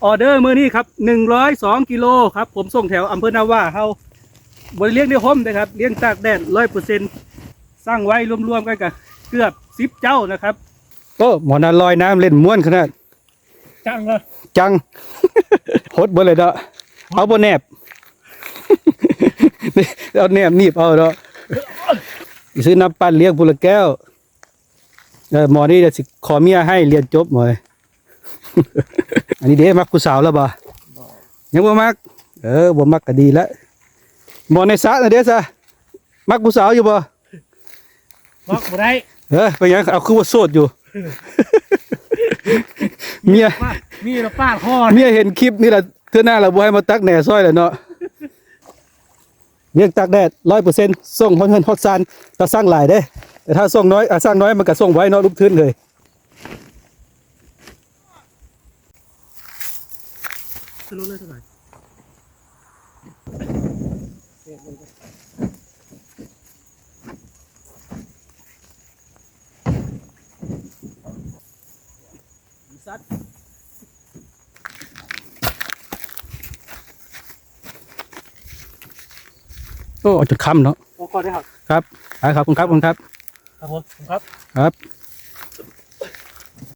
ອອເດີມື້ນີ້ຄັບ ໜຶ່ງຮ້ອຍສອງກິໂລຄັບ ຜົມສົ່ງແຖວອຳເພີນາຫວ້າເຮົາ. ບໍ່ໄດ້ລ້ຽງແນວໂຮມເດ້ຄັບ ລ້ຽງຕາກແດດ ຮ້ອຍເປີເຊັນ ສ້າງໄວ້ລວມໆກັນກະເກືອບສິບເຈົ້ານະຄັບ. ໂອ້ ໝໍນາລອຍນ້ຳເຫຼັ້ນມ່ວນຂະໜາດ. ຈັງເນາະ ຈັງ ຫົດເບິດເລີຍເນາະ. ເອົາບໍ່ແນບ ເອົາແນບໜີບເອົາເນາະ. ຊື້ນ້ຳປັ່ນລ້ຽງພຸ້ນລະແກ້ວ. ເອີ ໝໍນີ້ດຽວຊິຂໍເມຍໃຫ້ ຮຽນຈົບໝໍ. ອັນນີ້ເດ້ ມັກຜູ້ສາວແລ້ວບໍ່? ບໍ່ ຍັງບໍ່ມັກ. ເອີ ບໍ່ມັກກະດີລະ. ໝໍໃນສະນະເດ້ຊະ ມັກຜູ້ສາວຢູ່ບໍ່? ມັກບໍ່ໄດ້. ເອີ ເປັນຫຍັງ ເອົາ ຄືວ່າໂສດຢູ່? ເມຍ ມີລະປາດຄໍ ເມຍເຫັນຄລິບນີ້ລະ ເທື່ອໜ້າລະບໍ່ໃຫ້ມາຕັກແໜ່ຊ່ອຍລະເນາະ. ລ້ຽງຕາກແດດ ຮ້ອຍເປີເຊັນ ສົ່ງຮອດເຮືອນຮອດຊານ. ຖ້າສ້າງຫຼາຍເດ້ ແຕ່ຖ້າສ້າງນ້ອຍ ອ່າ ສ້າງນ້ອຍມັນກະສົ່ງໄວເນາະ ລູກທຶນເອີຍ. ໂອ້ ເອົາຈົນຄ່ຳເນາະ. ໂອ້ ຂໍໄດ້ຄັບ ຄັບ ໄດ້ຄັບ ຂອບຄຸນຄັບ ຂອບຄຸນຄັບ ຄັບ ຂອບຄຸນຄັບ ຄັບ.